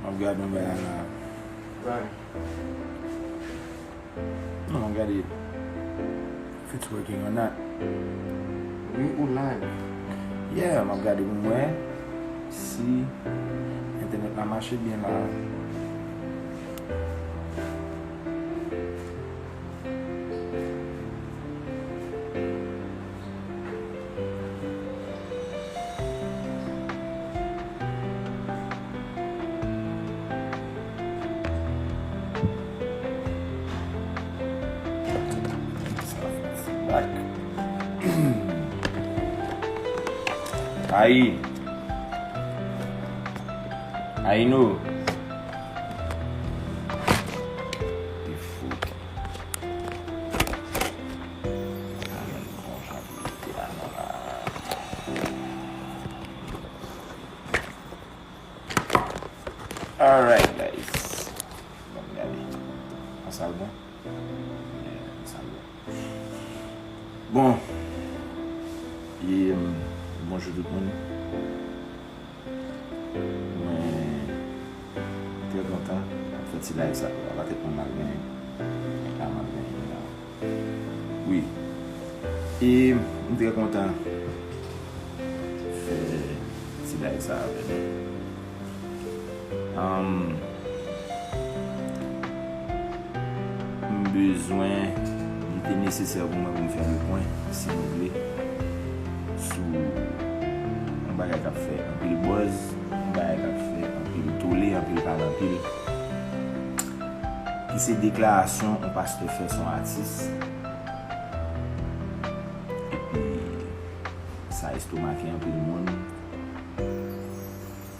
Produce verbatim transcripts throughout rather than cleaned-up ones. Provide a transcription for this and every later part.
M ap gade yon bagay la. Right. Non, m ap gade if it's working or not. Wi, ou live. Yeah, m ap gade pou m wè si entènèt la mache byen la. Ayi. Ayi nou. Li fout. Alright, guys. Bon, gade. An sal bon? Yeah, an sal bon. Bon. E, bonjou tout moun. Mwen trè kontan ap fè ti live sa. Ala tèt mwen mal genyen. Tèt la mal genyen la. Wi. E m trè kontan fè ti live sa avè nou. Anm, m bezwen, li te nesesè pou mwen pou m fè le pwen, si nou vle, sou yon bagay k ap fè anpil buzz, yon bagay k ap fè anpil tole, anpil pale anpil, ki se deklarasyon yon pastè fè sou yon atis. Epi, sa estomake anpil moun,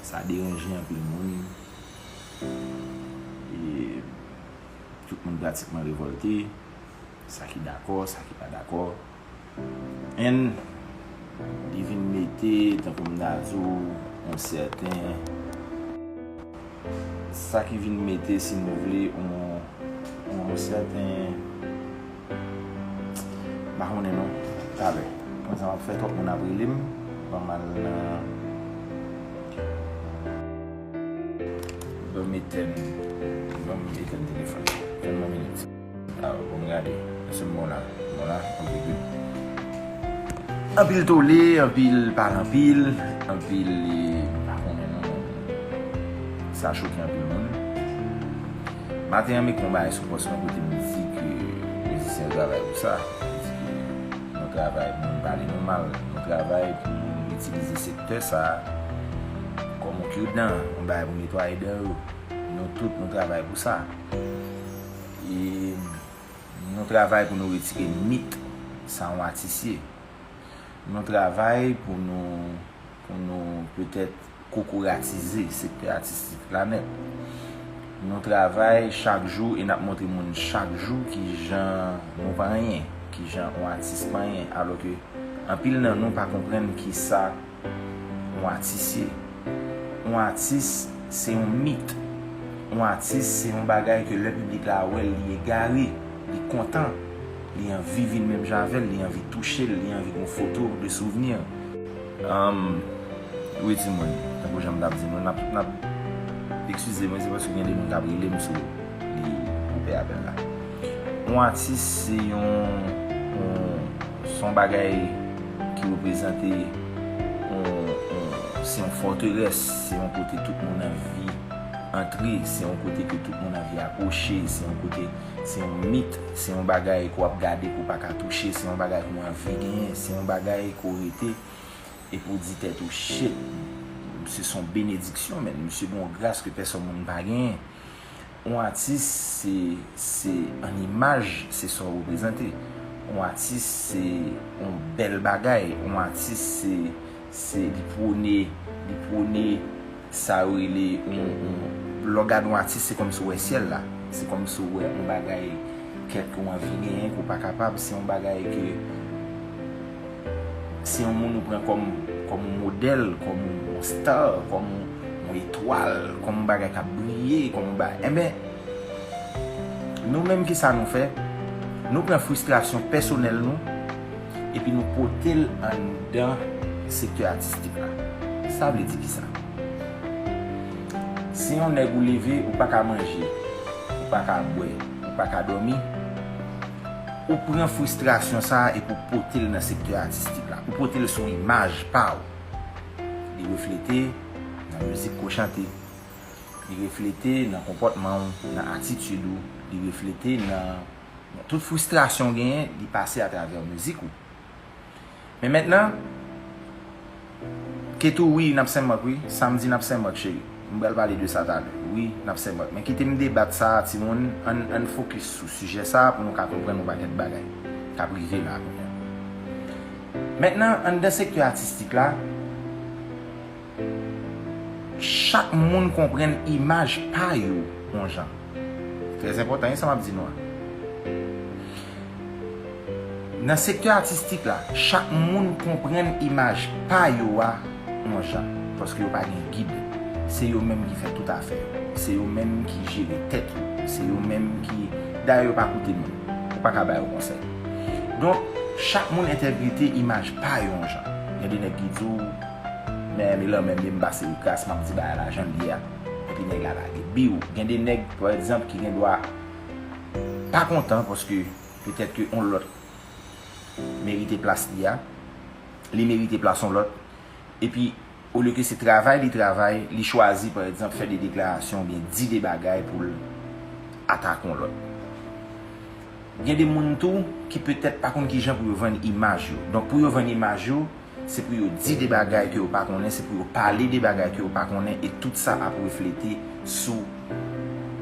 sa deranje anpil moun. E tout moun pratikman revòlte, sa ki dakò, sa ki pa dakò. And li vin mete, tankou m ta di w, yon sèten, sa ki vin mete, si nou vle, yon, yon sèten, m pa konnen non, talè. Konsa m ap fè twòp moun ap rele m, ban m al nan, ban m etèn, ban m etèn telefòn. Tann yon minit. Ah, bon, m gade. Èske m bon la? M bon la? Ok, good. Anpil tole, anpil pale anpil, anpil, eh, m pa konnen non. Sa choke anpil moun. Maten an, m ekri yon bagay sou pòs mwen kote m di ke mizisyen yo travay pou sa. M di ke nou travay pou moun pale nou mal. Nou travay pou nou itilize sektè sa a kòm yon cure-dent, yon bagay pou netwaye dan yo. Nou tout, nou travay pou sa. E nou travay pou nou retire mit sa yon atis ye. Nou travay pou nou, pou nou petèt kokoratize sektè atistik la nèt. Nou travay chak jou e n ap montre moun chak jou kijan nou pa anyen, kijan yon atis pa anyen, alòske anpil nan nou pa konprann kisa yon atis ye. Yon atis, se yon mit. Yon atis, se yon bagay ke lè piblik la wè l, li egare, li kontan, li anvi vin menm jan avè l, li anvi touche l, li anvi gen yon foto de souvni. Anm, wi, timoun, tankou jan m t ap di nou, n ap, n ap, eskize mwen, se paske gen de moun k ap rele m sou li koupe apèl la. Yon atis se yon, yon, se yon bagay ki reprezante yon, yon, se yon fòterès, se yon kote tout moun anvi antre, se yon kote ke tout moun anvi apwoche, se yon kote, se yon mit, se yon bagay ke w ap gade ke w pa ka touche, se yon bagay ke w anvi genyen, se yon bagay ke w rete epi w di tèt ou, shit, misye se yon benediksyon, men misye gen yon gras ke pèsòn moun pa genyen. Yon atis, se, se an imaj, se sa w reprezante. Yon atis, se yon bèl bagay. Yon atis, se, se, li pwone, li pwone sa yo rele yon, yon, lè w gade yon atis, se kòmsi w wè syèl la. Se kòmsi w wè yon bagay kèt ke w anvi genyen, ke w pa kapab. Se yon bagay ke se yon moun ou pran kòm, kòm yon modèl, kòm yon star, kòm yon, yon etwal, kòm yon bagay k ap briye, kòm yon bagay. Enben, nou menm, kisa nou fè? Nou pran fristrasyon pèsonèl nou, epi nou pote l anndan sektè atistik la. Sa vle di kisa? Si yon nèg ou leve, ou pa ka manje, ou pa ka bwè, ou pa ka dòmi, ou pran fristrasyon sa a epi w pote l nan sektè atistik la. Ou pote l sou imaj pa w. Li reflete nan mizik ke w chante. Li reflete nan konpòtman w, nan atitid ou. Li reflete nan, nan tout fristrasyon w genyen, li pase atravè mizik ou. Men mentnan, Ketou, wi, n ap senmòt, wi. Samdi, n ap senmòt, cheri. M pral pale de sa talè. Wi, n ap senmòt. Men kite m debat sa a, timoun. Ann, ann fokis sou sijè sa a pou nou ka konprann yon pakèt bagay k ap rive la kounye a. Mentnan, anndan sektè atistik la, chak moun konprann imaj pa yo yon jan. Trè enpòtan, wi, sa m ap di nou an. Nan sektè atistik la, chak moun konprann imaj pa yo a yon jan, paske yo pa gen gid. Se yo menm ki fè tout afè yo. Se yo menm ki jere tèt yo. Se yo menm ki, dayè, yo pa koute moun. Ou pa ka ba yo konsèy. Donk, chak moun entèprete imaj pa yo yon jan. Gen de nèg ki di w, men, men lanmè m ye, m pase kras, m ap di bagay la jan l ye a. Epi nèg la lage biw. Gen de nèg, pa egzanp, ki gen dwa pa kontan paske petèt ke yon lòt merite plas li a, li merite plas yon lòt, epi olye ke se travay li travay, li chwazi, pa egzanp, fè de deklarasyon oubyen di de bagay pou l atake yon lòt. Gen de moun tou ki petèt pa konn kijan pou yo vann imaj yo. Donk, pou yo vann imaj yo, se pou yo di de bagay ke yo pa konnen, se pou yo pale de bagay ke yo pa konnen, e tout sa ap reflete sou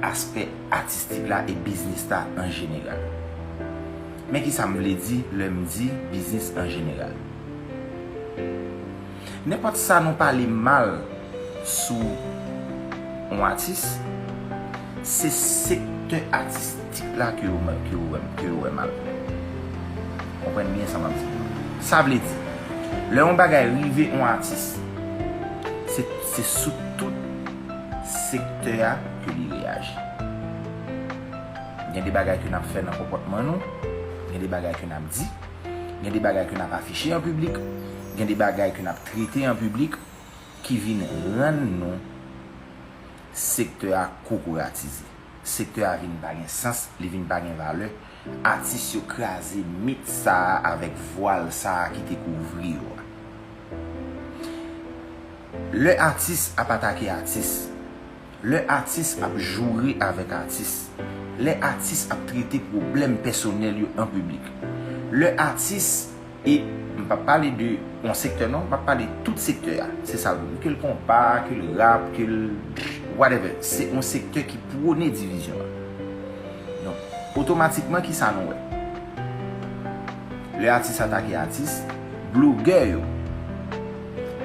aspè atistik la e biznis la an jeneral. Men ki sa m vle di lè m di biznis an jeneral. Nenpòt sa nou pale mal sou yon atis, se sektè atistik la ke yo, ke yo wè, ke yo wè mal. Konprann byen sa m ap di. Sa vle di, lè yon bagay rive yon atis, se, se sou tout sektè a ke li reyaji. Gen de bagay ke n ap fè nan konpòtman nou, gen de bagay ke n ap di, gen de bagay ke n ap afiche an piblik, gen de bagay ke n ap trete an piblik ki vin rann nou sektè a kokoratize. Sektè a vin pa gen sans, li vin pa gen valè. Atis yo kraze mit sa a avèk vwal sa a ki te kouvri yo a. Lè atis ap atake atis, lè atis ap joure avèk atis, lè atis ap trete pwoblèm pèsonèl yo an piblik, lè atis, e m p ap pale de yon sektè non, m ap pale tout sektè a, se sa l vle, ke l konpa, ke l rap, ke l whatever, se yon sektè ki pwone divizyon an. Donk, otomatikman, ki sa nou wè? Lè atis atake atis, blogè yo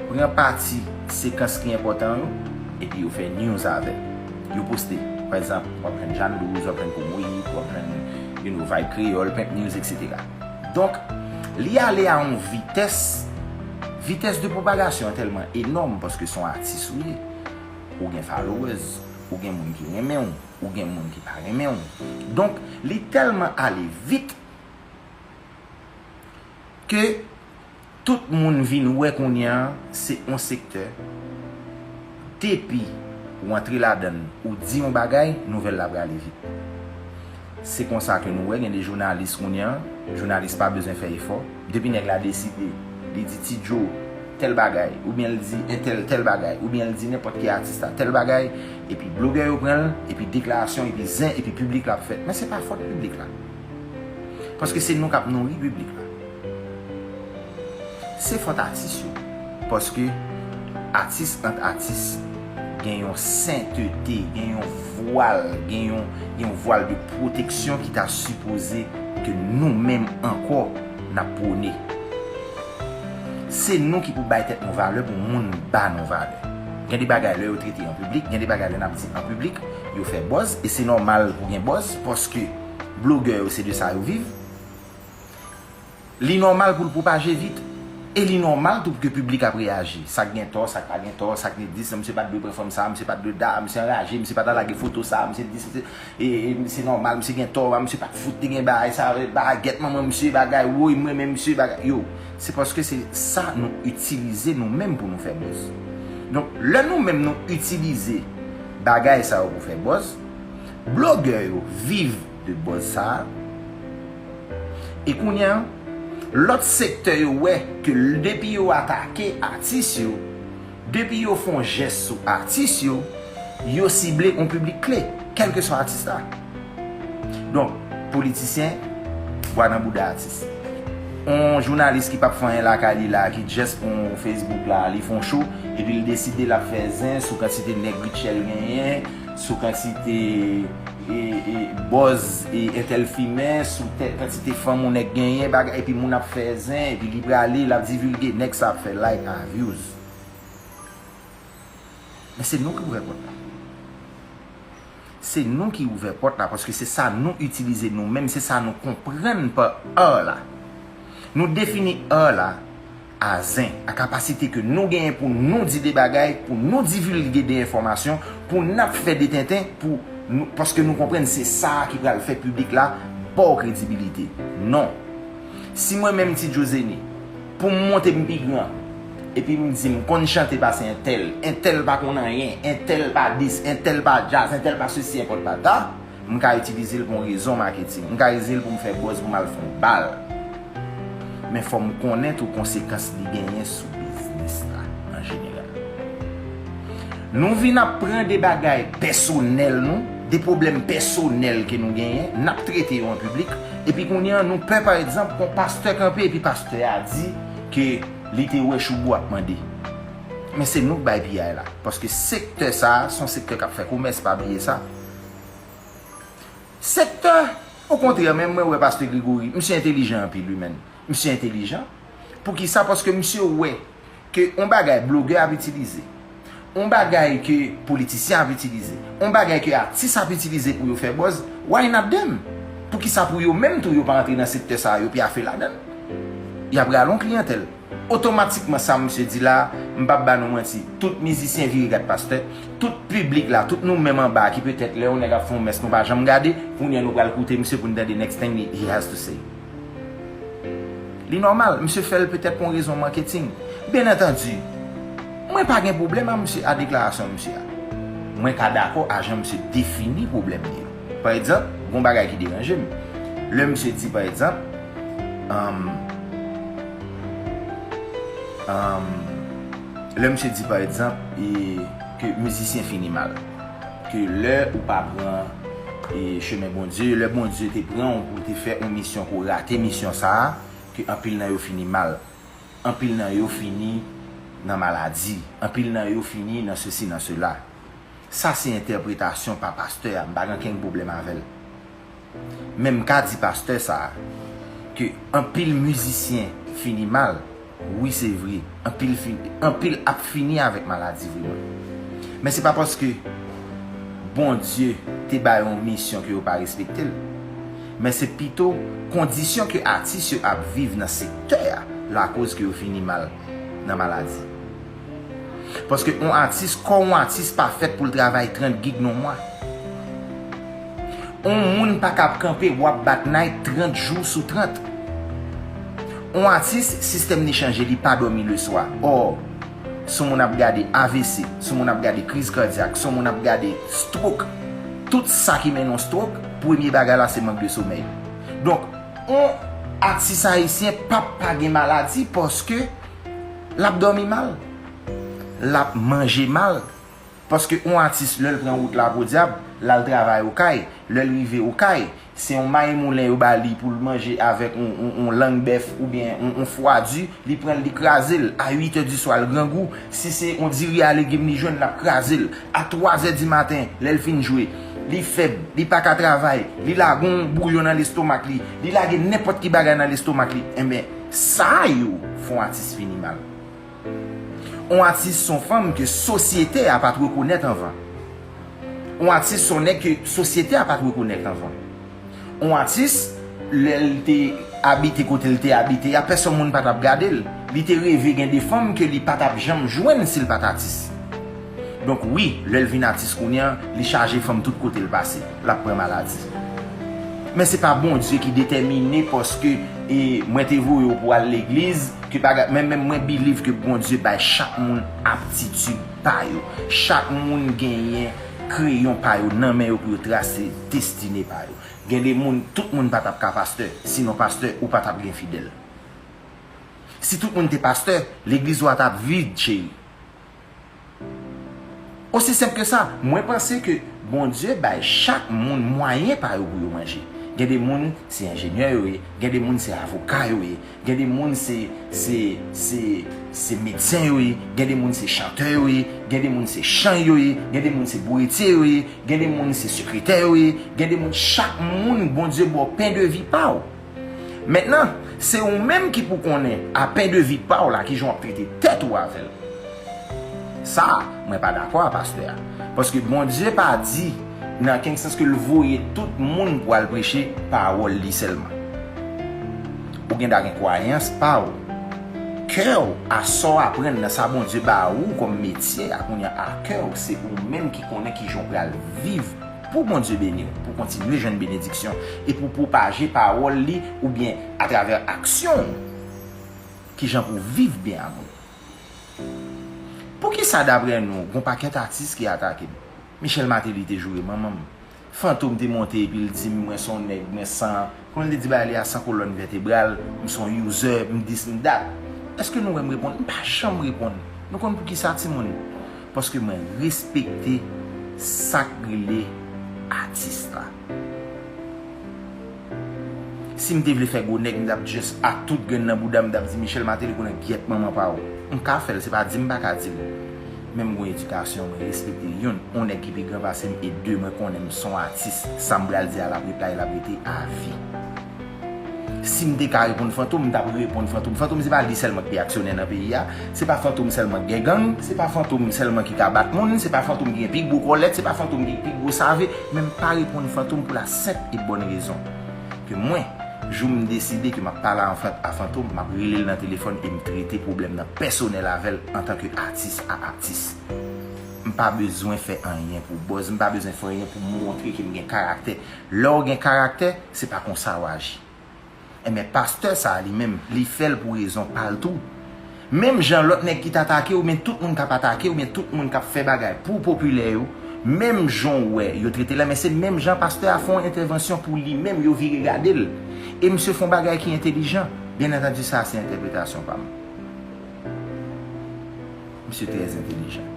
pran pati sekans ki enpòtan yo, epi yo fè news avè l. Yo poste. Pa egzanp, w ap jwenn Jeanne Douze, w ap jwenn Komoyik, w ap jwenn, you know, Vibe Kreyòl, Pimp News, et cetera. Donk, li ale a yon vitès, vitès de pwopagasyon an tèlman enòm, paske se yon atis ou ye. Ou gen followers, ou gen moun ki renmen w, ou gen moun ki pa renmen w. Donk, li tèlman ale vit ke tout moun vin wè kounye a se yon sektè, depi w antre ladan l, ou di yon bagay, nouvèl la prale vit. Se konsa ke nou wè gen de jounalis kounye a, jounalis pa bezwen fè efò. Depi nèg la deside, li di Ti Joe tèl bagay, oubyen l di entèl tèl bagay, oubyen l di nenpòt ki atis la tèl bagay, epi blogè yo pran l, epi deklarasyon, epi zen, epi piblik la ap fèt. Men se pa fòt piblik la. Paske se nou k ap nouri piblik la. Se fòt atis yo. Paske atis ant atis gen yon sentete, gen yon vwal, gen yon, gen yon vwal de pwoteksyon ki ta sipoze ke nou menm ankò n ap pwone. Se nou ki pou bay tèt nou valè pou moun ba nou valè. Gen de bagay lè yo trete an piblik, gen de bagay lè n ap di an piblik, yo fè buzz, e se nòmal pou gen buzz, paske blogè yo se de sa yo viv. Li nòmal pou l pwopaje vit, e li nòmal tou pou ke piblik ap reyaji. Sa k gen tò, sa k pa gen tò, sa k gen dis, misye pa t dwe pran fanm sa, misye pa t dwe da, misye anraje, misye pa ta lage foto sa, misye dis, misye, e, e, misye nòmal, misye gen tò, misye pa t fout te gen bagay sa, bagèt manman misye, bagay, woy, m renmen misye, bagay, yo. Se paske se sa nou itilize nou menm pou nou fè buzz. Donk, lè nou menm nou itilize bagay sa yo pou fè buzz. Blogè yo viv de buzz sa a. E kounye a, lòt sektè yo wè ke l-, depi yo atake atis yo, depi yo fè yon jès sou atis yo, yo sible yon piblik kle, kèlkeswa atis la. Donk, politisyen, bwa nan bouda atis. On jounalis ki p ap fè anyen lakay li la, ki just on Facebook la, li fè on show, epi l deside l ap fè zen sou kantite nèg Rutshelle genyen, sou kantite, e, e, buzz, e, entèl fimen, sou tè-, kantite fanm on nèg genyen, bagay, epi moun ap fè zen, epi li prale, l ap divilge, nèg sa ap fè like a views. Men se nou ki ouvè pòt la. Se nou ki ouvè pòt la, paske se sa nou itilize nou menm, se sa nou konprann pa art la. Nou defini art la a zen, a kapasite ke nou genyen pou nou di de bagay, pou nou divilge de enfòmasyon, pou n ap fè de tenten, pou nou, paske nou konprann se sa ki pral fè piblik la ba w kredibilite. Non. Si mwen menm Ti Djo Zeni, pou m monte m pi gran, epi m di m konn chante pase entèl, entèl pa konn anyen, entèl pa dis, entèl pa djaz, entèl pa sesi, entèl pa ta, m ka itilize l pou yon rezon maketing. M ka itilize l pou m fè buzz, pou m al fè yon bal. Men fò m konnen tou konsekans li genyen sou biznis la an jeneral. Nou vin ap pran de bagay pèsonèl nou, de pwoblèm pèsonèl ke nou genyen, n ap trete yo an piblik, epi kounye a nou pè, pa egzanp, kon pastè kanpe, epi pastè a di ke li te wè Shoubou ap mande. Men se nou k bay piyay la, paske sektè sa a, se yon sektè k ap fè komès, pa bliye sa. Sektè, okontrè, men mwen wè pastè Gregory, misye entelijan anpil, wi, menn. Misye entelijan. Poukisa? Paske misye wè ke on bagay blogè ap itilize, on bagay ke politisyen ap itilize, on bagay ke atis ap itilize pou yo fè buzz, why not them? Poukisa pou yo menm tou yo pa antre nan sektè sa a, yo pyafe ladan l? Y ap rale on kliyantèl. Otomatikman sa misye di la, m p ap ba nou manti, tout mizisyen vire gad pastè, tout piblik la, tout nou menm anba ki petèt lè yon nèg ap fè yon mès nou pa janm gade, kounye a nou pral koute misye pou n tande next thing he has to say. Li nòmal, misye fè l petèt pou yon rezon maketing. Byen antandi, mwen pa gen pwoblèm a misye, a deklarasyon misye a. Mwen ka dakò a jan misye defini pwoblèm li yo. Pa egzanp, gon bagay ki deranje m. Lè misye di, pa egzanp, um, um, lè misye di, pa egzanp, e, ke mizisyen fini mal. Ke lè ou pa pran, e, chemen Bondye, lè Bondye te pran w pou te fè yon misyon, ke w rate misyon sa a, ke anpil nan yo fini mal. Anpil nan yo fini nan maladi. Anpil nan yo fini nan sesi, nan sela. Sa se entèpretasyon pa pastè a, m pa gen okenn pwoblèm avè l. Men m ka di pastè sa a, ke anpil mizisyen fini mal, wi se vre, anpil fini, anpil ap fini avèk maladi vre wi. Men se pa paske Bondye te ba yo yon misyon ke yo pa respekte l. Men se pito kondisyon ke atis yo ap viv nan sektè a lakoz ke yo fini mal nan maladi. Paske yon atis, kò yon atis pa fèt pou l travay trant gig nan mwa. Yon moun pa ka ap kanpe w ap bat night trant jou sou trant. Yon atis, sistèm li chanje, li pa dòmi leswa. Ò, si yon moun ap gade A V C, si yon moun ap gade kriz kadyak, si yon moun ap gade stroke, tout sa ki mennen yon stroke, premye bagay la se mank de somèy. Donk, yon atis ayisyen p ap pa gen maladi paske l ap dòmi mal, l ap manje mal. Paske yon atis, lè l pran wout la podyab, l al travay Okay, lè l rive Okay, se yon may moulen yo ba li pou l manje avèk yon, yon, yon lang bèf oubyen yon, yon fwa di, li pran l, li kraze l. A uit è di swa, l grangou. Si se yon diri a legim li jwenn, l ap kraze l. A twa zè di maten, lè l fin jwe, li fèb, li pa ka travay, li lage yon bouyon nan lestomak li, li lage nenpòt ki bagay nan lestomak li. Enben, sa yo fè yon atis fini mal. Yon atis se yon fanm ke sosyete a pa t rekonèt anvan. Yon atis se yon nèg ke sosyete a pa t rekonèt anvan. Yon atis, lè l te abite kote l te abite a, pèsòn moun pa t ap gade l. Li te reve gen de fanm ke li pa t ap janm jwenn si l pa t atis. Donk wi, lè l vin atis kounye a, li chaje fanm tout kote l pase. L ap pran maladi. Men se pa Bondye ki detèmine paske, e, mwen te voye w pou w al legliz, ke bagay, men, men mwen believe ke Bondye bay chak moun aptitid pa yo. Chak moun genyen kreyon pa yo nan men yo pou yo trase destine pa yo. Gen de moun, tout moun pa t ap ka pastè. Sinon pastè, ou pa t ap gen fidèl. Si tout moun te pastè, legliz ou a t ap vid, cheri. Osi senp ke sa, mwen panse ke Bondye bay chak moun mwayen pa yo pou yo manje. Gen de moun se enjenyè yo ye, gen de moun se avoka yo ye, gen de moun se se se se medsen yo ye, gen de moun se chantè yo ye, gen de moun se chan yo ye, gen de moun se bouretye yo ye, gen de moun se sekretè yo ye, gen de moun, chak moun Bondye ba w pen de vi pa w. Mentnan, se ou menm ki pou konnen a pen de vi pa w la kijan w ap trete tèt ou avè l. Sa, mwen pa dakò a pastè a. Paske Bondye pa di nan kenk sans ke l voye tout moun pou al preche pawòl li sèlman. Ou gen dwa gen kwayans pa w. Kè w, a sa w aprann nan sa Bondye ba ou kòm metye a kounye a, a kè w, se ou menm ki konnen kijan w pral viv pou Bondye beni w, pou kontinye jwenn benediksyon e pou pwopaje pawòl li oubyen atravè aksyon w, kijan pou w viv byen ak moun. Poukisa, daprè nou, gon pakèt atis ki atake m? Michel Martelly te joure manman m. Fantom te monte epi l di m, mwen se yon nèg, mwen san, kòman l te di bagay li a, san kolòn vètebral, m se yon user, m this, m that. Èske nou wè m reponn? M pa janm reponn. Nou konn poukisa, timoun? Paske mwen respekte sa k rele atis la. Si m te vle fè gwo nèg, m t ap just ak tout grenn nan bouda m, m t ap di Michel Martelly konnen gyèt manman pa w. M ka fè l, se pa di m pa ka di l. Men m gon edikasyon, mwen respekte youn, yon nèg ki pi gran pase m, e de, mwen konnen m se yon atis. Sa m pral di a, l ap reply, l ap rete avi. Si m te ka reponn Fantom, m t ap reponn Fantom. Fantom, se pa li sèlman ki pi aksyonè nan peyi a. Se pa Fantom sèlman ki gen gang. Se pa Fantom sèlman ki ka bat moun. Se pa Fantom ki gen pi gwo kòlèt. Se pa Fantom ki gen pi gwo save. Men m pa reponn Fantom pou la senp e bòn rezon ke mwen, jou m deside ke m ap pale a Fan-, a Fantom, m ap rele l nan telefòn e m trete pwoblèm nan pèsonèl avè l antanke atis a atis. M pa bezwen fè anyen pou buzz, m pa bezwen fè anyen pou montre ke m gen karaktè. Lè w gen karaktè, se pa konsa w aji. Enben, pastè sa a li menm, li fè l pou rezon pa l tou. Menm jan lòt nèg ki t atake w, men tout moun k ap atake w, men tout moun k ap fè bagay pou popilè yo, menm jan w wè yo trete l la, men se menm jan pastè a fè yon entèvansyon pou li menm, yo vire gade l. E misye fè yon bagay ki entelijan. Byen antandi, sa a se entèpretasyon pa m. Misye trè entelijan.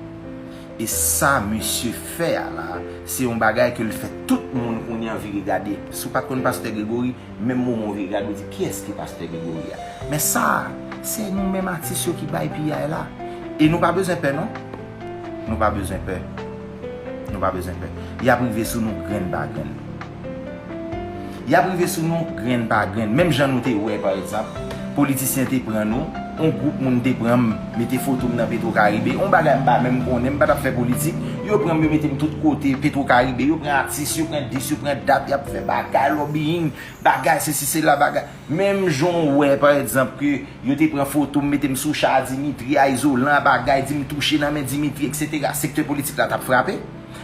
E sa misye fè a la, se yon bagay ke l fè tout moun kounye a vire gade. Si w pa t konn pastè Gregory, menm moman w vire gade, w di, "Kiyès ki pastè Gregory a?" Men sa, se nou menm atis yo ki bay piyay la. E nou pa bezwen pè, non. Nou pa bezwen pè. Nou pa bezwen pè. Y ap rive sou nou grenn pa grenn. Y ap rive sou nou grenn pa grenn. Menm jan nou te wè, pa egzanp, politisyen te pran nou, yon gwoup moun te pran m, mete foto m nan Petro Caribe, yon bagay m pa menm konnen, m pa t ap fè politik. Yo pran m, yo mete m tout kote, Petro Caribe, yo pran atis, yo pran this, yo pran that, y ap fè bagay, lobbying, bagay, sesi, sela, bagay. Menm jan w wè, pa egzanp, ke yo te pran foto m, mete m sou cha a Dimitri, a izolan, a bagay, di m touche nan men Dimitri, etsetera. Sektè politik la t ap frape.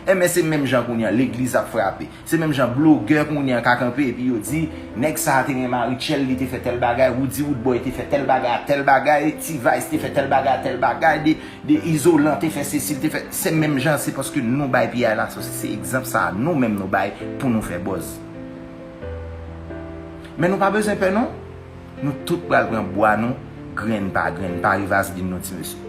Enben, se menm jan kounye a, legliz ap frape. Se menm jan blogè kounye a ka kanpe epi yo di, "Nèg sa a te renmen Maritchèl, li te fè tèl bagay, Roody Roodboy te fè tèl bagay, tèl bagay, T-Vice te fè tèl bagay, tèl bagay, de, de izolan te fè sesi, l te fè." Se menm jan, se paske nou bay piyay la, se, se egzanp sa a nou menm nou bay pou nou fè buzz. Men nou pa bezwen pè non. Nou tout pral pran bwa nou, grenn pa grenn, pa ri vaslin nou, ti mesye.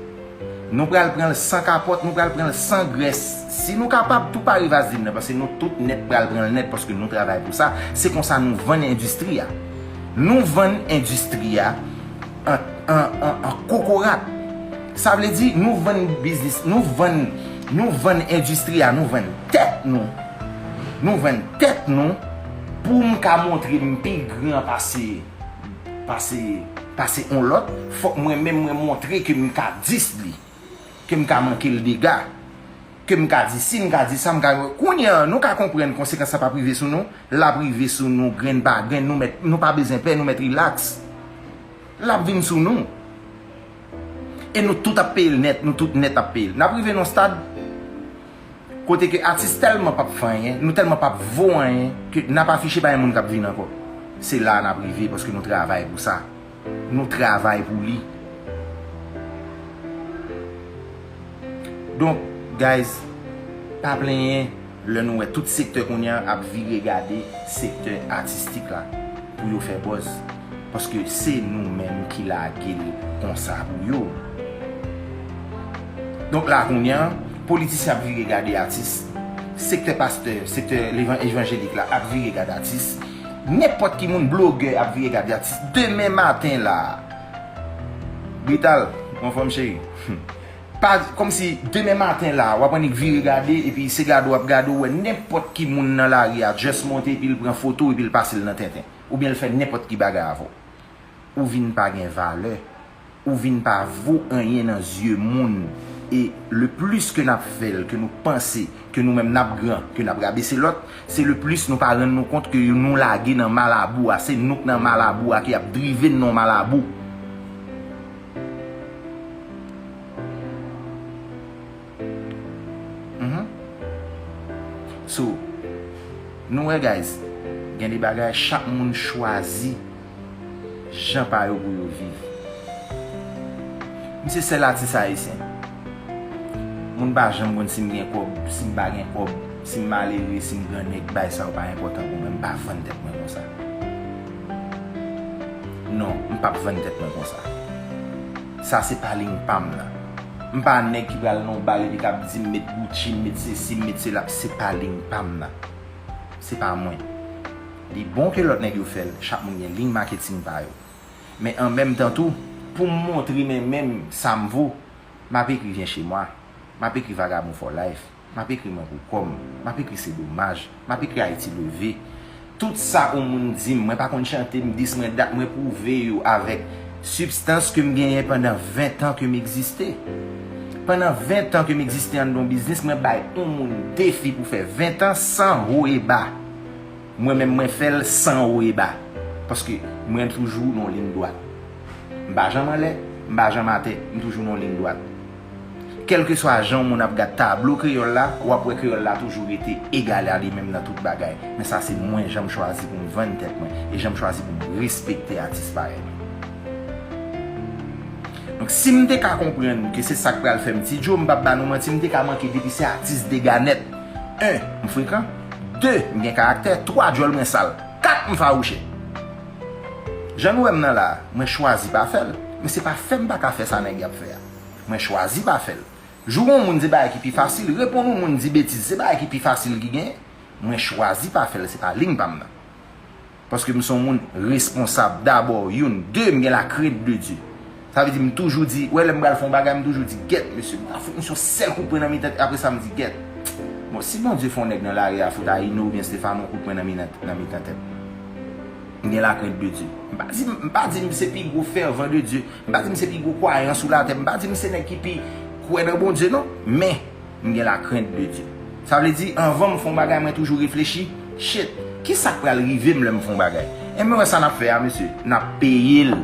Nou pral pran l san kapòt, nou pral pran l san grès. Si nou kapab, tou pa ri vaslin nan, paske nou tout nèt pral pran l nèt, paske nou travay pou sa. Se konsa nou vann endistri a. Nou vann endistri a an, an, an, an kokorat. Sa vle di, nou vann biznis, nou vann, nou vann endistri a, nou vann tèt nou. Nou vann tèt nou pou m ka montre m pi gran pase, pase, pase on lòt. Fòk mwen menm mwen montre ke m ka dis li, ke m ka manke l dega, ke m ka di si, m ka di sa, m ka. Kounye a, nou ka konprann konsekans sa p ap rive sou nou. L ap rive sou nou grenn pa grenn. Nou mèt, nou pa bezwen pè, nou mèt rilaks. L ap vin sou nou. E nou tout ap peye l nèt, nou tout nèt ap peye l. N ap rive nan stad kote ke atis tèlman p ap fè anyen, nou tèlman p ap vo anyen, ke n ap afiche pa gen moun k ap vin ankò. Se la a n ap rive, paske nou travay pou sa. Nou travay pou li. Donk, guys, Pa plenyen lè nou wè tout sektè kounye a ap vire gade sektè atistik la pou yo fè buzz. Paske se nou menm ki lage l konsa pou yo. Donk la kounye a, politisyen ap vire gade atis, sektè pastè, sektè levan-, evanjelik la ap vire gade atis. Nenpòt ki moun, blogè ap vire gade atis. Demen maten la, Brital, anfòm cheri. Pa, kòmsi demen maten la, w ap annik vire gade, epi se gade w ap gade, w wè nenpòt ki moun nan lari a, just monte, epi l pran foto, epi l pase l nan tenten. Oubyen l fè nenpòt ki bagay avè w. Ou vin pa gen valè. Ou vin pa vo anyen nan zye moun. E le plis ke n ap fè l, ke nou panse ke nou menm n ap gran, ke n ap rabese lòt, se le plis nou pa rann nou kont ke nou lage nan malabou a. Se nou k nan malabou a ki ap drive n nan malabou. Mhm. So, nou wè, guys, gen de bagay chak moun chwazi jan pa yo pou yo viv. M se sèl atis ayisyen. Moun pa janm konn si m gen kòb, si m pa gen kòb, si m malere, si m gran nèg, bay sa yo pa enpòtan pou mwen. M pa vann tèt mwen konsa. Non, m p ap vann tèt mwen konsa. Sa se pa liy pa m nan. M pa nèg ki pral nan yon bal epi k ap di m met Gucci, m met sesi, m met sela. Se pa liy pa m nan. Se pa mwen. Li bon ke lòt nèg yo fè l, chak moun gen liy maketing pa yo. Men an menm tan tou, pou m montre men menm sa m vo, m ap ekri vyen chemwa, m ap ekri vagabon for life, m ap ekri mwen pou kò m, m ap ekri se domaj, m ap ekri Ayiti leve. Tout sa yon moun di m, mwen pa konn chante, m dis mwen dat, mwen pwouve yo avèk sibstans ke m genyen pandan ven tan ke m egziste. Pandan ven tan ke m egziste anndan yon biznis, mwen bay yon moun defi pou fè ven tan san wo e ba. Mwen menm mwen fè l san wo e ba. Paske mwen toujou nan liy dwat. M pa janm anlè, m pa janm atè, m toujou nan liy dwat. Kèlkeswa jan yon moun ap gad tablo kreyòl la, w ap wè kreyòl la toujou rete egal a li menm nan tout bagay. Men sa se mwen jan m chwazi pou m vann tèt mwen e jan m chwazi pou m respekte atis parèy mwen. Donk si m te ka konprann ke se sa k pral fè m Ti Djo, m p ap ba nou manti, m te ka manke depi se atis dega nèt. En, m frekan. De, m gen karaktè. Twa, djòl mwen sal. Kat, m fawouchè. Jan nou wè m nan la, mwen chwazi pa fè l. Men se pa fè m pa ka fè sa nèg y ap fè a. Mwen chwazi pa fè l. Joure yon moun se bagay ki pi fasil, reponn yon moun di betiz se bagay ki pi fasil ki genyen. Mwen chwazi pa fè l, se pa liy pa m nan. Paske m se yon moun responsab dabò, youn. De, m gen la krent de Dye. Sa vle di m toujou di, wè lè m pral fè yon bagay, m toujou di, gèt, mesye, m ta fout misye yon sèl kout pwen nan mitan, apre sa m di, gèt. Bon, si Bondye fè yon nèg nan lari a fout Aino oubyen Stefano yon kout pwen nan mitan, nan mitan tèt. M gen la krent de Dye. M pa di, m pa di m se pi gwo fèvan de Dye. M pa di m se pi gwo kwayan sou latè. M pa di m se nèg ki pi kwè nan Bondye, non. Men, m gen la krent de Dye. Sa vle di, anvan m fè yon bagay, mwen toujou reflechi, shit, ki sa k pral rive m lè m fè yon bagay? Enben, wè sa n ap fè a, mesye, n ap peye l.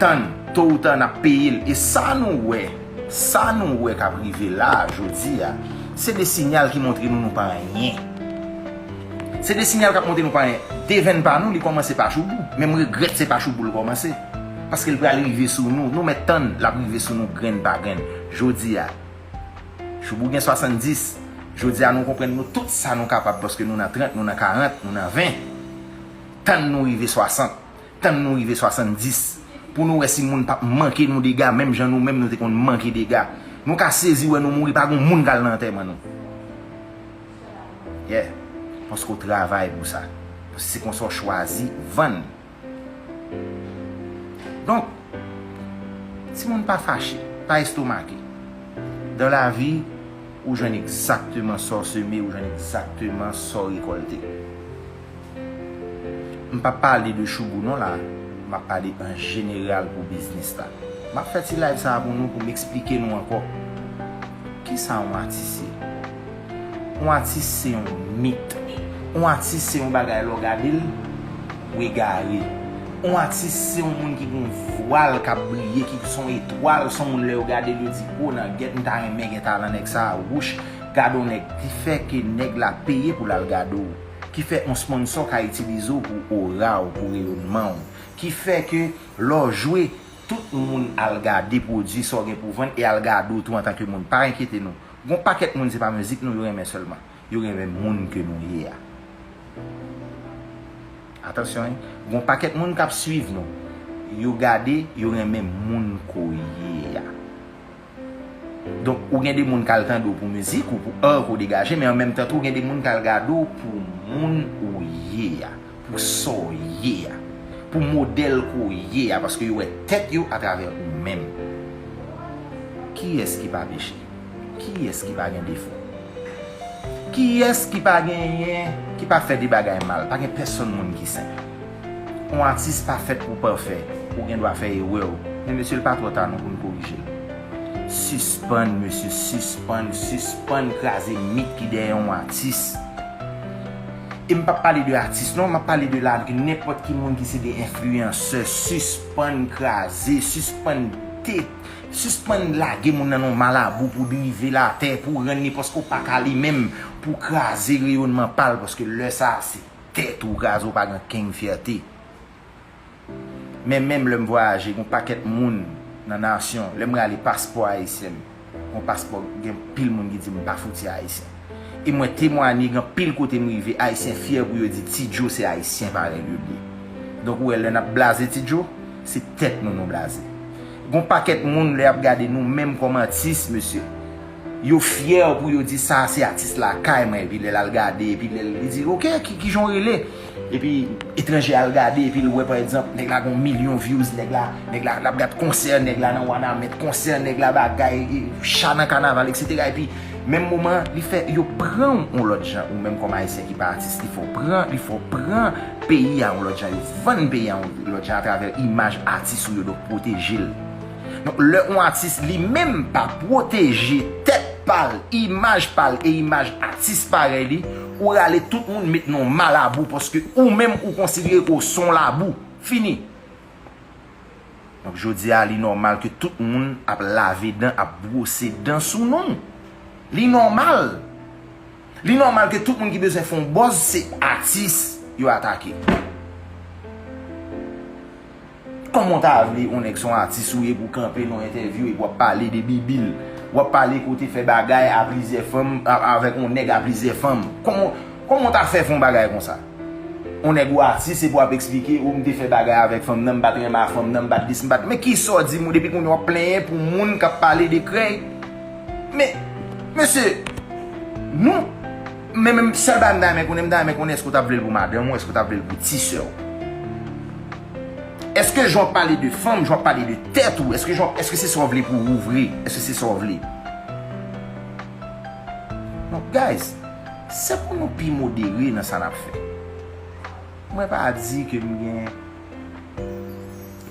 Tann, to ou ta, n ap peye l. E sa nou wè, sa nou wè k ap rive la a, jodi a, se de sinyal ki montre nou nou pa anyen. Se de sinyal k ap montre nou pa anyen. Devenn pa nou, li kòmanse pa Choubou. Men m regrèt se pa Choubou l kòmanse. Paske l pral rive sou nou. Nou mèt tann, l ap rive sou nou grenn pa grenn. Jodi a, Choubou gen swasanndis. Jodi a, nou konprann nou tout sa nou kapab paske nou nan trant, nou nan karant, nou nan ven. Tann nou rive swasant. Tann nou rive swasanndis. Pou nou wè si moun p ap manke nou dega, menm jan nou menm nou te konn manke dega. Nou ka sezi wè nou mouri, pa gon moun k al nan antèman nou. Yeah. Paske w travay pou sa. Paske se konsa w chwazi vann. Donk, timoun, pa fache, pa estomake. Dan lavi, ou jwenn egzakteman sa w seme, ou jwenn egzakteman sa w rekòlte. M p ap pale de Choubou non la, m ap pale an jeneral pou biznis la. M ap fè ti live sa a pou nou, pou m eksplike nou ankò kisa yon atis ye. Yon atis se yon mit. Yon atis se yon bagay lè w gade l, w egare. Yon atis se yon moun ki gen yon vwal k ap briye, ki se yon etwal, se yon moun lè yo gade l, yo di, "O, nan gèt, m ta renmen gen talan nèg sa a, wouch, gade yon nèg." Ki fè ke nèg la peye pou l al gade w. Ki fè yon sponsò ka itilize w pou ora w, pou reyònman w. Ki fè ke lè w jwe, tout moun al gade pwodui sa w gen pou vann e al gade w tou antanke moun. Pa enkyete nou. Gon pakèt moun se pa mizik nou yo renmen sèlman. Yo renmen moun ke nou ye a. Atansyon, wi. Gon pakèt moun k ap swiv nou. Yo gade, yo renmen moun ke w ye a. Donk, ou gen de moun k al tande w pou mizik ou pou art ke w degaje, men an menm tan tou, ou gen de moun k al gade w pou moun ou ye a, pou sa w ye a, pou modèl ke w ye a, paske yo wè tèt yo atravè ou menm. Kiyès ki pa peche? Kiyès ki pa gen defo? Kiyès ki pa genyen, ki pa fè de bagay mal? Pa gen pèsonn moun ki sen. Yon atis pa fèt pou pafè. Ou gen dwa fè erè w. Men mesye, l pa twò ta non pou n korije l. Sispann, mesye, sispann, sispann kraze mit ki dèyè yon atis. E m p ap pale de atis non, m ap pale de la, nenpòt ki moun ki se de enfliyansè. Sispann kraze, sispann te, sispann lage moun nan yon malabou pou drive l atè, pou rann li paske w pa ka li menm, pou kraze reyònman pa l, paske lè sa a se tèt ou kraze, ou pa gen kenn fyète. Men menm lè m vwayaje, gon pakèt moun nan nasyon, lè m rale paspò ayisyen m, gon paspò, gen pil moun ki di m pa fouti ayisyen. E mwen temwanye, gen pil kote m rive, ayisyen fyè pou yo di Ti Djo se ayisyen parèy yo l ye. Donk ou wè, lè n ap blaze Ti Djo, se tèt nou nou blaze. Gon pakèt moun, lè y ap gade nou menm kòm atis, mesye, yo fyè pou yo di sa se atis lakay mwen, epi lè l al gade, epi lè l, li di, "Ok, ki, ki jan w rele?" Epi etranje al gade, epi l wè, pa egzanp, nèg la gon milyon views, nèg la, nèg la, l ap gad konsè nèg la nan Wanament, konsè nèg la bagay, e, cha nan kanaval, etsetera. Epi menm moman, li fè, yo pran w yon lòt jan, ou menm kòm ayisyen ki pa atis, li fè w pran, li fè w pran peyi a yon lòt jan, yo vann peyi a yon lòt jan atravè imaj atis ou yo, donk pwoteje l. Donk, lè yon atis li menm pa pwoteje tèt pa l, imaj pa l e imaj atis parèy li, ou rale tout moun met nan yon malabou paske ou menm ou konsidere ke w se yon labou. Fini. Donk, jodi a, li nòmal ke tout moun ap lave dan, ap bwose dan sou non w. Li nòmal. Li nòmal ke tout moun ki bezwen fè yon buzz, se atis yo atake. Kòman w ta vle yon nèg se yon atis ou ye pou w kanpe nan yon entèvyou epi w ap pale de Bibil, w ap pale ke w te fè bagay a plizyè fanm, a, avèk yon nèg a plizyè fanm? Kòman, kòman w ta fè fè yon bagay konsa? Yon nèg ou atis epi w ap eksplike, o, m te fè bagay avèk fanm nan, m pa t renmen a fanm nan, m pa t dis, m pa t, men kisa w di m, depi kounye a w ap plenyen pou moun k ap pale de krèy? Men, mesye, nou, men, men sèl bagay m ta renmen konnen, m ta renmen konnen èske w t ap vle l pou madanm ou, èske w t ap vle l pou ti sè w? Èske jan w ap pale de fanm, jan w ap pale de tèt ou, èske jan, èske se sa w vle pou ou vre? Èske se sa w vle? Donk, guys, se pou nou pi modere nan sa n ap fè. Mwen pa di ke m gen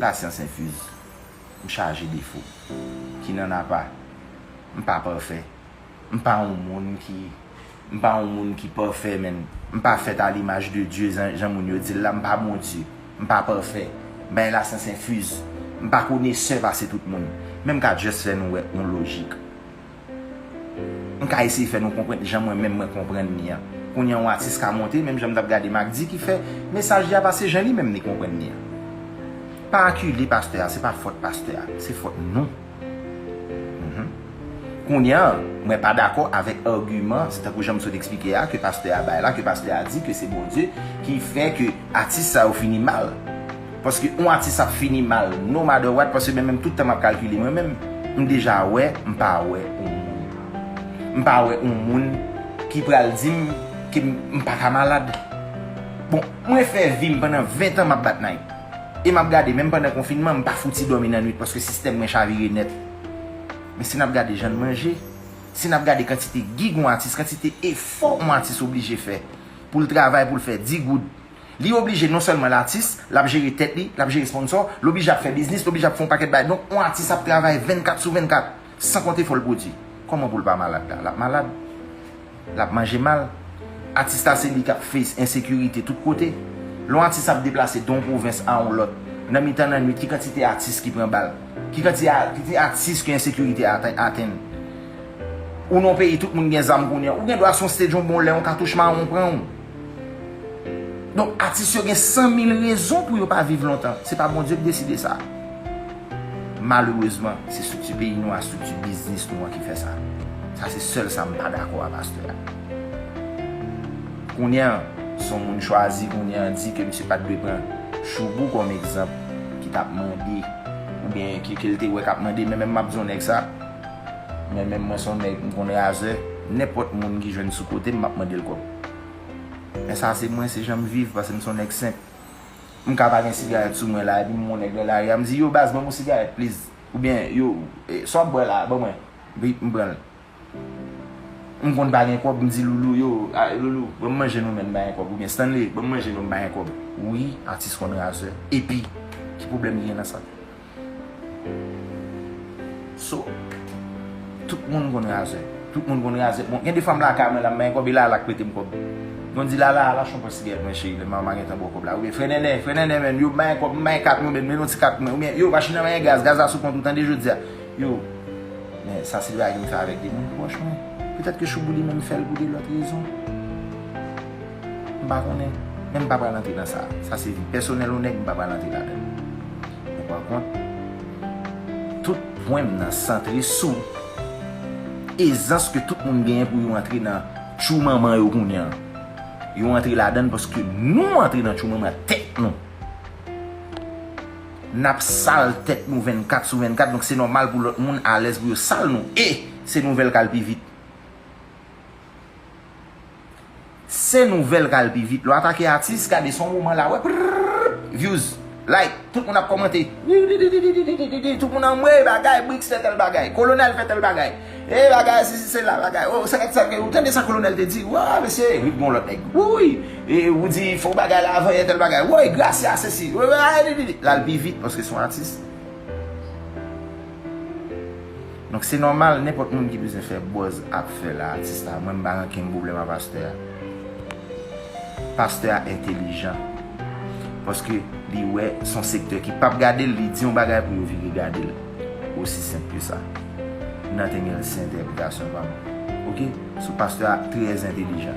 lasyans enfiz. M chaje defo. Ki nan apa. M pa pafè. M pa yon moun ki, m pa yon moun ki pafè, men m pa fèt a limaj de Dye, jan, jan moun yo di l la, m pa Bondye. M pa pafè. M pa gen lasyans enfiz. M pa konesè pase tout moun. Men m ka just fè nou wè yon lojik. M ka eseye fè nou konprann jan mwen menm mwen konprann li an. Kounye a yon atis ka monte, menm jan m t ap gade Macdy ki fè mesaj li a pase jan li menm li konprann li an. Pa akile pastè a, se pa fòt pastè a, se fòt nou. Mhm. Kounye a, mwen pa dakò avèk agiman, se tankou jan m sot eksplike a, ke pastè a bay la, ke pastè a di ke se Bondye ki fè ke atis sa yo fini mal. Paske yon atis ap fini mal, no matter what, paske mwen menm tout tan m ap kalkile mwen menm, m deja wè, m pa wè yon moun. M pa wè yon moun ki pral di m ke m, m pa ka malad. Bon, mwen fè vi m pandan ven tan m ap bat night. E m ap gade, menm pandan konfinman, m pa fouti dòmi nan nwit paske sistèm mwen chavire nèt. Men si n ap gade jan n manje, si n ap gade kantite gig yon atis, kantite efò yon atis oblije fè pou l travay, pou l fè dis goud, li oblije non sèlman l atis, l ap jere tèt li, l ap jere sponsò, l oblije ap fè biznis, l oblije ap fè yon pakèt bagay. Donk, yon atis ap travay vennkat sou vennkat, san konte fò l pwodui. Kòman pou l pa malad la? L ap malad. L ap manje mal. Atis la se li k ap face ensekirite tout kote. Lè yon atis ap deplase de yon pwovens a yon lòt, nan mitan nan nwit, ki kantite atis ki pran bal? Ki kantite a-, kantite atis ke ensekirite aten-, atenn? Ou nan yon peyi, tout moun gen zam kounye a. Ou gen dwa se yon stage yon bon lè, yon katouch mawon pran w. Donk, atis yo gen san mil rezon pou yo pa viv lontan. Se pa Bondye ki deside sa. Malerezman, se estrikti peyi nou an, estrikti biznis nou an ki fè sa. Sa se sèl sa m pa dakò a pastè a. Kounye a, se yon moun chwazi, kounye a di ke misye pa t dwe pran Choubou kòm egzanp, ki t ap mande, oubyen ki, ke l te wè k ap mande, men menm m ap di yon nèg sa, men menm mwen se yon nèg, m konn razè, nenpòt moun ki jwenn sou kote m, m ap mande l kòb. Men sa se mwen, se jan m viv, paske m se yon nèg senp. M ka pa gen sigarèt sou mwen la, epi m wè yon nèg nan lari a, m di, "Yo, baz, ban m yon sigarèt, please." Oubyen, "Yo, eh, sa w ap bwè la, ban mwen." Epi m pran l. M konn pa gen kòb, m di, "Loulou, yo, a, Loulou, ban m manje non, men m pa gen kòb." Oubyen, "Stanley, ban m manje non, m pa gen kòb." Wi, atis konn razè. Epi, ki pwoblèm ki gen nan sa? So, tout moun konn razè. Tout moun konn razè. Bon, gen de fwa m lakay mwen la, m pa gen kòb, e Lala k prete m kòb. Mwen di, "Lala, al achte yon pòt sigarèt mwen, cheri, lè m pa gentan ba w kòb la." Oubyen, "Frè Nènè, frè Nènè, men, yo, m pa gen kòb, m pa gen kat mwen, men, men yon ti kat mwen." Oubyen, "Yo, machin nan pa gen gaz, gaz la sou kont ou, tande jodi a." Yo, men sa se bagay ke m fè avèk de moun pwòch mwen. Petèt ke Choubou li menm fè l pou de lòt rezon. M pa konnen. Men m pa pral antre nan sa. Sa se vi pèsonèl yon nèg, m pa pral antre ladan l. Men pa kont, tout pwen m nan santre sou ezans ke tout moun genyen pou yo antre nan tchou manman yo kounye a. Yo antre ladan l paske nou antre nan tchou manman tèt nou. N ap sal tèt nou vennkat sou vennkat, donk se nòmal pou lòt moun alèz pou yo sal nou. E se nouvèl k al pi vit. Se nouvèl k al pi vit. Lè w atake atis, gade, se yon moman la, wè, prrrr, views, like, tout moun ap kòmante. Tout moun anmwe bagay, Brix fè tèl bagay, Kolonèl fè tèl bagay. E bagay, sesi, sela, bagay. Oh, sa, sa, ou tande sa Kolonèl te di? Wa, mesye, Rip gon lòt nèg. Wi, e ou di, fò bagay la, avanyè tèl bagay. Woy, Gracia, sesi. Woy, woy, ah, li, li, li. L al pi vit, paske se yon atis. Donk, se nòmal, nenpòt moun ki bezwen fè buzz ap fè la, atis la. Mwen, m pa gen okenn pwoblèm a pastè a. Pastè a entelijan. Paske li wè se yon sektè ki p ap gade l, li di yon bagay pou yo vire gade l. Osi senp ke sa. Nothing else, se entèpretasyon pa m. Oke? So, pastè a trè entelijan.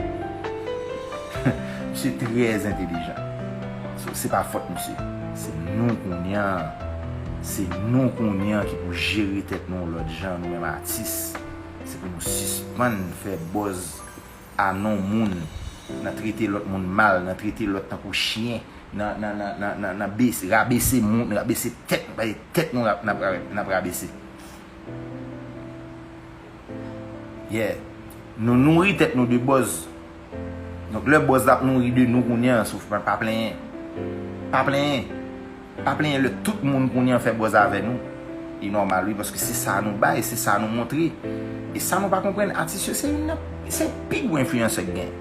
Misye trè entelijan. So, se pa fòt misye. Se nou kounye a. Se nou kounye a ki pou jere tèt nou yon lòt jan, nou menm atis. Se pou nou sispann fè buzz a non moun, nan trete lòt moun mal, nan trete lòt tankou chen, nan, nan, nan, nan, nan, nan bese, rabese moun, rabese tèt, tèt nou n ap, n ap, n ap rabese. Yeah. Nou nouri tèt nou de buzz. Donk, lè buzz la ap nouri de nou kounye a, souf, pa, pa plenyen. Pa plenyen. Pa plenyen lè tout moun kounye a fè buzz avè nou. E nòmal, wi, paske se sa nou bay, se sa nou montre. E sa nou pa konprann, atis yo se youn nan, se pi gwo enfliyansè k gen.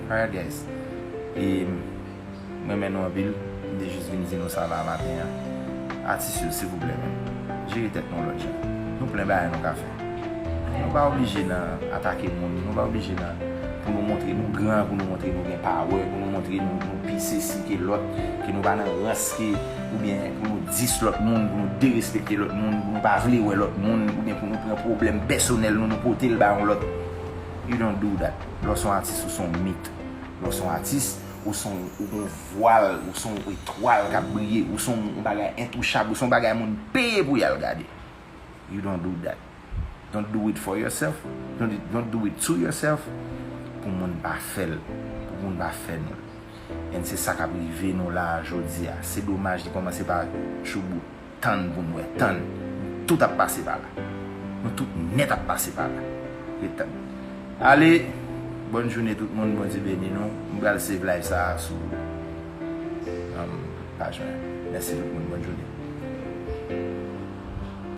Alright, guys. E m renmen nou anpil. M te jis vin di nou sa la maten an. Atis yo, silvouplè, menm, jere tèt nou lòt jan. Nou plen bagay nou ka fè. Nou pa oblije nan atake moun. Nou pa oblije nan, pou nou montre nou gran, pou nou montre nou gen power, pou nou montre nou, nou pi sesi ke lòt, ke nou pa nan rans ke, oubyen pou nou dis lòt moun, pou nou derespekte lòt moun, pou nou pa vle wè lòt moun, oubyen pou nou pran pwoblèm pèsonèl nou, nou pote l ba yon lòt. You don't do that. Lè w se yon atis, ou se yon mit. Lè w se yon atis, ou se yon, ou gen yon vwal, ou se yon etwal k ap briye, ou se yon bagay entouchab, ou se yon bagay moun peye pou y al gade. You don't do that. Don't do it for yourself. Don't, don't do it to yourself. Pou moun pa fè l. Pou moun pa fè nou l. And se sa k ap rive nou la a jodi a. Se domaj li kòmanse pa Choubou. Tann pou n wè, tann. Nou tout ap pase pa la. Nou tout nèt ap pase pa la. Ret tann. Ale, bòn jounen tout moun, Bondye beni nou. M pral save live sa a sou, um, paj mwen. Mèsi tout moun, bòn jounen.